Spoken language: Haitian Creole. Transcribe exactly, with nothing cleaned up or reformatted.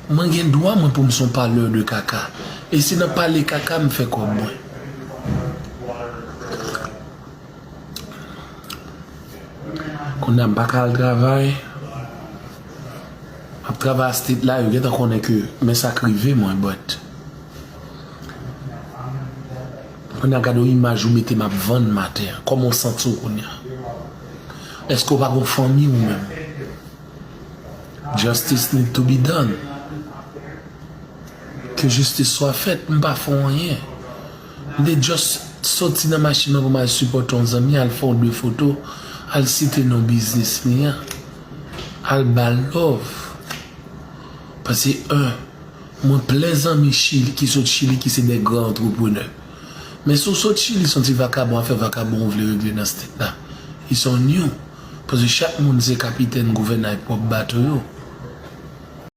Mwen gen dwa mwen pou m se yon palè de kaka. E se nan pale kaka m fè kòb mwen. Kounye a m pa ka al travay. M ap travay a state la, yo gentan konnen ke men sa k rive mwen, but kounye a gade yon imaj ou mete m ap vann maten an. Kòman w santi w kounye a? Èske w pa gon fanmi ou menm? Justice need to be done. Ke jistis swa fèt, m pa fè w anyen. M te just soti nan machin nan pou m al sipòte yon zanmi, al fè yon de foto, al site non biznis li an, al ba l love. Paske, en, mwen plen zanmi Chili, ki sot Chili, ki se de gran antreprenè. Men si w sot Chili, se yon ti vakabon, afè vakabon ou vle regle nan state la. It's on you. Paske chak moun se kapitèn gouvènay pwòp bato yo.